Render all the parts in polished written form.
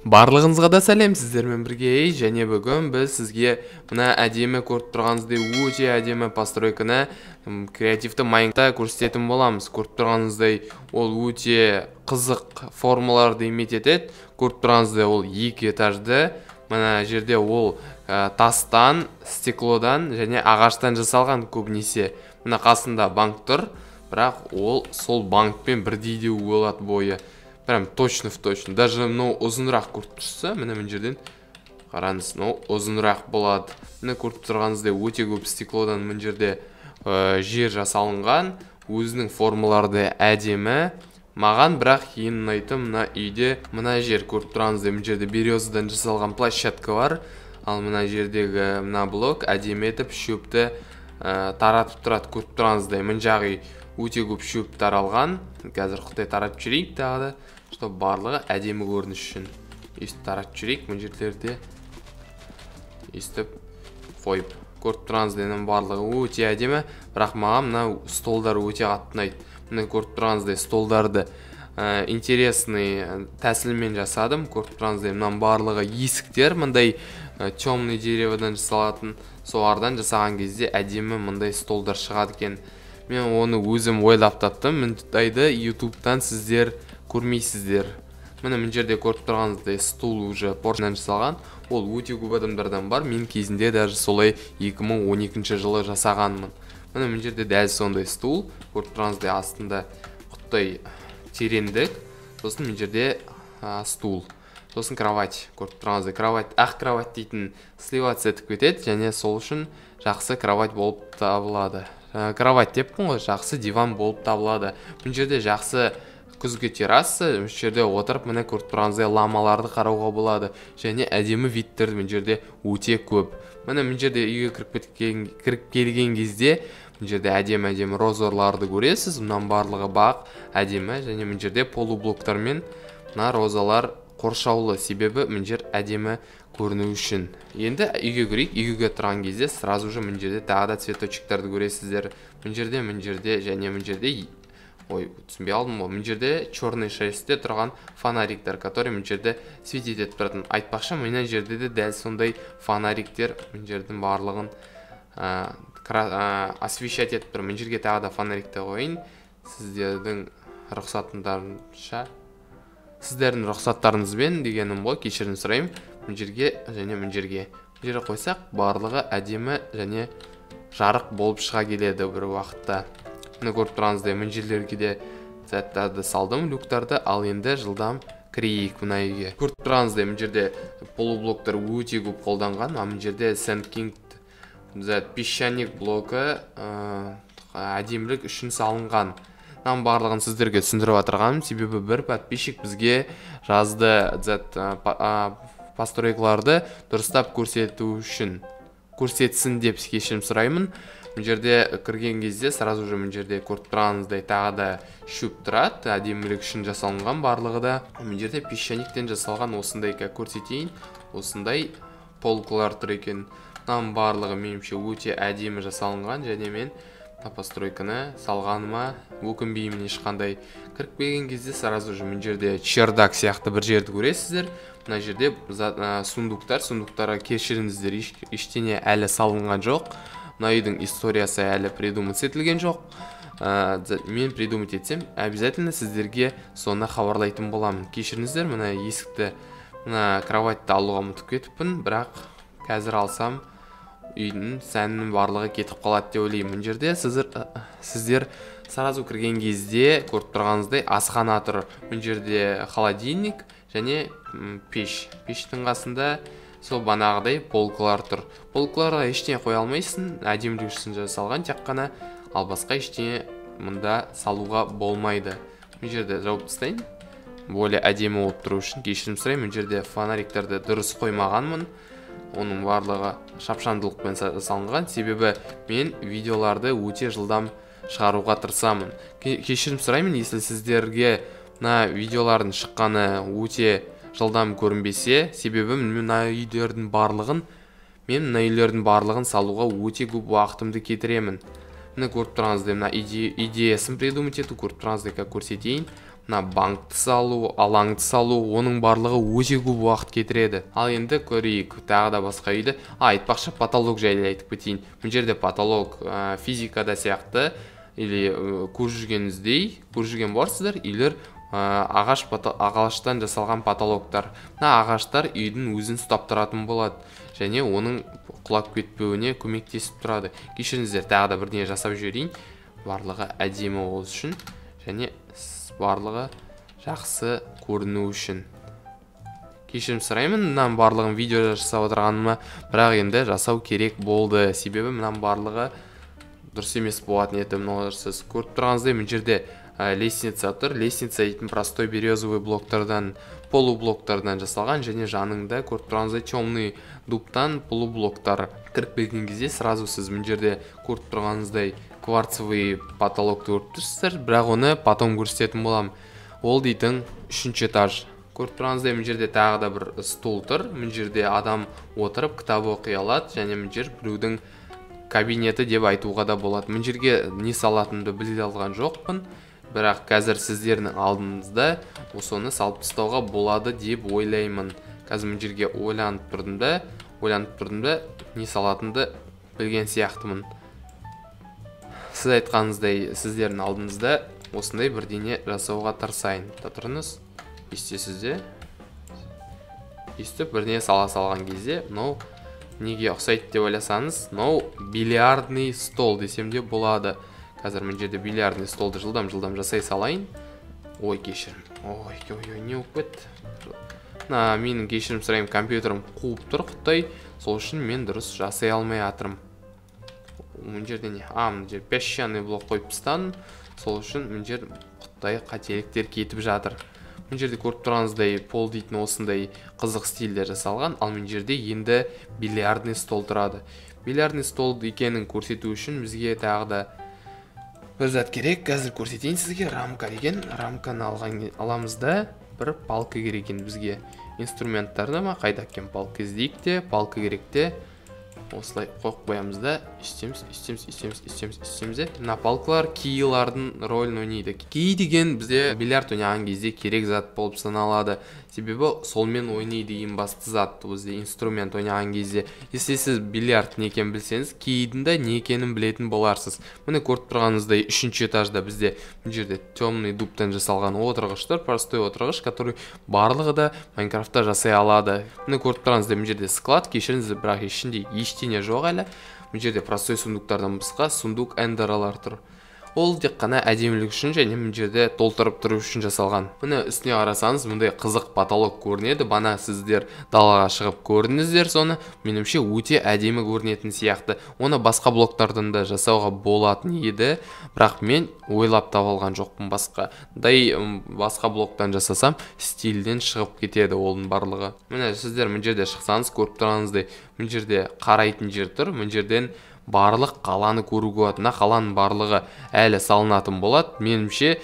Барлығыңызға да сәлем, сіздермен бірге Ей, және бүгін біз сізге мына әдемі көріп тұрғаныңыздай өте әдемі постройканы креативті Майнкрафтта көрсететін боламыз. Көріп тұрғаныңыздай ол өте қызық формаларды иметь етеді. Көріп тұрғаныңыздай ол екі этажды. Мына жерде ол тастан, стеклодан және ағаштан жасалған көбінесе. Мына қасында банк тұр, бірақ ол сол банкпен бірдей де болады бойы. Прям точно в точно. Даже мынау ұзынырақ көріп тұрса, міне мына жерден қараңыз, мынау ұзынырақ болады. Міне көріп тұрғаныңыздай өте көп стеклодан мына жерде жер жасалынған, өзінің формалары да әдемі. Маған бірақ ең ұнайтыны мына үйде мына жер. Көріп тұрғаныңыздай мына жерде березадан жасалған площадка бар. Ал мына жердегі мына блок әдемі етіп шөпті таратып тұрады. Көріп тұрғаныңыздай мына жағы өте көп шөп таралған. Қазір құттай таратып жіберейік тағы да, чтобы барлығы әдемі көрініс үшін. Өйстіп таратып жіберейік, мына жерлерде өйстіп қойып. Көріп тұрғаныңыздай мынаның барлығы өте әдемі, бірақ маған мына столдар өте қатты ұнайды. Мына көріп тұрғаныңыздай столдарды интересный тәсілмен жасадым. Көріп тұрғаныңыздай мынаның барлығы есіктер, мындай темный дереводан жасалатын, солардан жасаған кезде әдемі мындай столдар шығады екен. Мен оны өзім ойлап таптым. Мындайды YouTube'тан сіздер көрмейсіздер. Міне мына жерде көріп тұрғаныңыздай стул уже поршнан жасалған. Ол өте көп адамдардан бар. Мен кезінде даже солай 2012 жылы жасағанмын. Міне мына жерде дәл сондай стул. Көріп тұрғаныңыздай астында құттай тереңдік. Сосын мына жерде стул. Сосын кровать. Көріп тұрғаныңыздай кровать, ақ кровать дейтін сливаться етіп кетеді және сол үшін жақсы кровать болып табылады. Кровать деппін ғой, жақсы диван болып табылады. Мына жерде жақсы күзгі терраса, мына жерде отырып міне көріп тұрғаныңыздай ламаларды қарауға болады және әдемі видтер мына жерде өте көп. Міне мына жерде үйге кіріп келген кезде мына жерде әдемі-әдемі розаларды көресіз. Мынаның барлығы бақ, әдемі және мына жерде полублоктармен мына розалар қоршаулы, себебі мына жер әдемі көріну үшін. Енді үйге кірейік. Үйге тұрған кезде сразу же мына жерде тағы да цветочектарды көресіздер. Мына жерде, мына жерде және мына жерде, ой, түсінбей алдым ғой. Мына жерде черный шерстте тұрған фонариктер, который мына жерде светить етіп тұратын. Айтпақшы, мына жерде де дәл сондай фонариктер мына жердің барлығын освещать етіп тұр. Мына жерге тағы да фонарикті қояйын. Сіздердің рұқсаттарыңызбен дегенім ғой, кешірім сұраймын. Мына жерге және мына жерге. Мына жерге қойсақ, барлығы әдемі және жарық болып шыға келеді бір уақытта. Міне көріп тұрғаныңыздай мына жерлерге де заттарды салдым, люктарды. Ал енді жылдам кірейік мына үйге. Көріп тұрғаныңыздай мына жерде полублоктар өте көп қолданған. Ал мына жерде Sand King зат песчаник блогы әдемілік үшін салынған. Мынаның барлығын сіздерге түсіндіріп отырғаным, себебі бір подписчик бізге жазды зат постройкаларды дұрыстап көрсету үшін, көрсетсін деп кешірім сұраймын. Мына жерде кірген кезде сразу же мына жерде көріп тұрғаныңыздай тағы да шөп тұрады, әдемілік үшін жасалынған барлығы да. Мына жерде песчаниктен жасалған осындай, как көрсетейін, осындай полкалар тұр екен. Мынаның барлығы меніңше өте әдемі жасалынған және мен мына постройканы салғаныма өкінбеймін ешқандай. Кіріп келген кезде сразу же мына жерде чердак сияқты бір жерді көресіздер. Мына жерде сундуктар, сундуктарға кешіріңіздер, ештеңе әлі салынған жоқ. Мына үйдің историясы әлі придумать етілген жоқ. Мен придумать етсем, обязательно сіздерге соны хабарлайтын боламын. Кешіріңіздер, мына есікті, мына кроватьты алуға ұмытып кетіппін, бірақ қазір алсам үйдің сәнінің барлығы кетіп қалады деп ойлаймын. Мына жерде сіздер сразу кірген кезде көріп тұрғаныңыздай асхана тұр. Мына жерде холодильник және пеш. Пештің қасында сол банағыдай полкалар тұр. Полкаларға ештеңе қоя алмайсың, әдемілік үшін жасалған тек қана, ал басқа ештеңе мұнда салуға болмайды. Мына жерде жауып тастайын, более әдемі болып тұру үшін. Кешірім сұраймын, мына жерде фонариктерді дұрыс қоймағанмын. Оның барлығы шапшаңдылықпен салынған, себебі мен видеоларды өте жылдам шығаруға тырысамын. Кешірім сұраймын, если сіздерге мына видеолардың шыққаны өте жылдам көрінбесе, себебі мен мына үйлердің барлығын салуға өте көп уақытымды кетіремін. Міне көріп тұрғаныңыздай мына идеясын придумать ету, көріп тұрғаныңыздай, как көрсетейін. Мына банкты салу, алаңды салу, оның барлығы өте көп уақыт кетіреді. Ал енді көрейік тағы да басқа үйді. Айтпақшы, потолок жайлы айтып кетейін. Мына жерде потолок физикада сияқты, или көріп жүргеніңіздей, көріп жүрген боларсыздар, үйлер ағаштан жасалған потолоктар. Мына ағаштар үйдің өзін ұстап тұратын болады және оның құлап кетпеуіне көмектесіп тұрады. Кешіріңіздер, тағы да бірдеңе жасап жіберейін. Барлығы әдемі болу үшін және барлығы жақсы көріну үшін. Кешірім сұраймын, мынаның барлығын видео жасап отырғаныма, бірақ енді жасау керек болды. Себебі мынаның барлығы дұрыс емес болатын еді. Мынау сіз көріп тұрғаныңыздай, мына жерде лестница тұр. Лестница дейтін простой березовый блоктардан, полублоктардан жасалған, және жанында көріп тұрғаныңыздай темный дубтан полублоктар. Кіріп келген кезде сразу сіз мына жерде көріп тұрғаныңыздай кварцевый потолокты көріп тұрсыздар, бірақ оны потом көрсететін боламын. Ол дейтін 3-ші этаж. Көріп тұрғаныңыздай мына жерде тағы да бір стол тұр. Мына жерде адам отырып кітап оқи алады, және мына жер біреудің кабинеті деп айтуға да болады. Мына жерге не салатынымды біле алған жоқпын, бірақ қазір сіздердің алдыңызда осыны салып тастауға болады деп ойлаймын. Қазір мына жерге ойланып тұрдым да, не салатынымды білген сияқтымын. Сіз айтқаныңыздай, сіздердің алдыңызда осындай бірдеңе жасауға тырысайын. Тұрыңыз, естесіз де. Естіп бірдеңе сала салған кезде, мынау неге ұқсайды деп ойласаңыз, мынау бильярдный стол десем де болады. Қазір мына жерде бильярдный столды жылдам-жылдам жасай салайын. Ой, кешірім. Ой, ой, ой, не болып кетті? Мына менің кешірім сұраймын, компьютерім қуып тұр құттай. Сол үшін мен дұрыс жасай алмай жатырмын. Мына жерде не? Мына жерде песчаный блок қойып тастадым. Сол үшін мына жер құттай қателіктер кетіп жатыр. Мына жерде көріп тұрғаныңыздай пол дейтін осындай қызық стильде жасалған. Ал мына жерде енді бильярдный стол тұрады. Бильярдный стол екенін көрсету үшін бізге тағы да бір зат керек. Қазір көрсетейін сізге. Рамка деген. Рамканы аламыз да, бір палка керек екен бізге. Инструменттарды ма, қайда екен палка іздейік те, палка керек те. Осылай қойып қоямыз да, істейміз, істейміз, істейміз, істейміз, істейміз де. Мына палкалар кийлардың рөлін ойнайды. Кий деген бізде бильярд ойнаған кезде керек зат болып саналады. Себебі солмен ойнайды ең басты зат бізде инструмент ойнаған кезде. Если сіз бильярд не екенін білсеңіз, кийдің де не екенін білетін боларсыз. Міне көріп тұрғаныңыздай 3-ші этажда бізде мына жерде темный дубтан жасалған отырғыштар, простой отырғыш, который барлығы да Майнкрафтта жасай алады. Міне көріп тұрғаныңыздай мына жерде склад, кешіріңіз, бірақ ішінде ештеңе жоқ әлі. Мына жерде простой сундуктардан басқа сундук эндералар тұр. Ол тек қана әдемілік үшін және мына жерде толтырып тұру үшін жасалған. Міне үстіне қарасаңыз, мындай қызық потолок көрінеді. Бана сіздер далаға шығып көрдіңіздер соны. Меніңше өте әдемі көрінетін сияқты. Оны басқа блоктардан да жасауға болатын еді, бірақ мен ойлап таба алған жоқпын басқа. Басқа блоктан жасасам, стильден шығып кетеді оның барлығы. Міне сіздер мына жерде шықсаңыз, көріп тұрғаныңыздай мына жерде қарайтын жер тұр. Мына жерден барлық қаланы көруге болады. Мына қаланың барлығы әлі салынатын болады. Меніңше,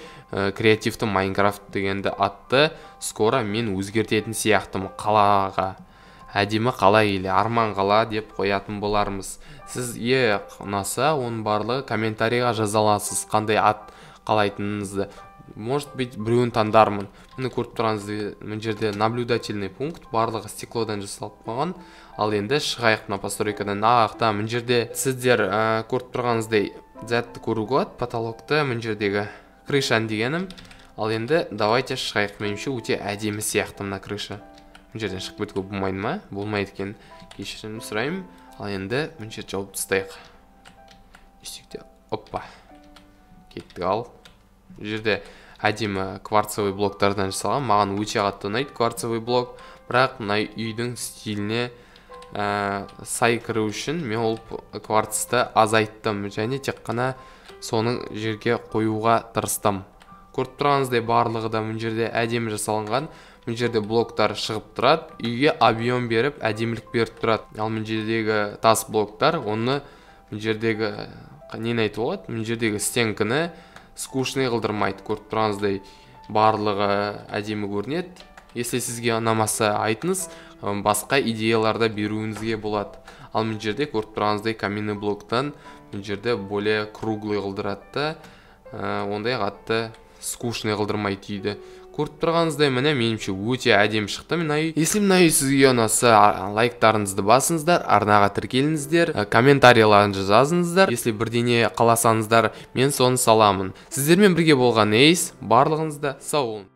креативті Майнкрафт дегенді атты скоро мен өзгертетін сияқтымын. Қалаға әдемі қала или арман қала деп қоятын болармыз. Сізге ұнаса, оның барлығы комментарийға жаза аласыз, қандай ат қалайтыныңызды. Может быть, біреуін таңдармын. Міне көріп тұрғаныңыздай, мына жерде наблюдательный пункт, барлығы стеклодан жасалып қойған. Ал енді шығайық мына постройкадан. Ақта мына жерде сіздер көріп тұрғаныңыздай затты көруге болады, потолокты, мына жердегі крышаны дегенім. Ал енді давайте шығайық. Меніңше өте әдемі сияқты мына крыша. Мына жерден шығып кетуге болмайды ма? Болмайды екен. Кешірім сұраймын. Ал енді мына жерді жауып тастайық. Үстікте, оппа. Кеттік ал. Бұл жерде әдемі кварцевый блоктардан жасалған. Маған өте қатты ұнайды кварцевый блок. Бірақ мына үйдің стиліне сай кіру үшін мен ол кварцты азайттым және тек қана соның жерге қоюға тырыстым. Көріп тұрғаныңыздай барлығы да мына жерде әдемі жасалынған. Мына жерде блоктар шығып тұрады, үйге объем беріп, әдемілік беріп тұрады. Ал мына жердегі тас блоктар, оны мына жердегі нені айтуға болады? Мына жердегі стенкіні скучный қылдырмайды. Көріп тұрғаныңыздай барлығы әдемі көрінеді. Если сізге ұнамаса айтыңыз, басқа идеяларда беруіңізге болады. Ал мына жерде көріп тұрғаныңыздай каменный блоктан мына жерде более круглый қылдырады да, ондай қатты Скучный қылдырмайды үйді. Көріп тұрғаныңыздай, міне, меніңше, өте әдемі шықты мына үй. Если мына үй сізге ұнаса, лайктарыңызды басыңыздар, арнаға тіркеліңіздер, комментарийларыңызды жазыңыздар. Если бірдеңе қаласаңыздар, мен соны саламын. Сіздермен бірге болған Эйс, барлығыңыз да сау болыңыз.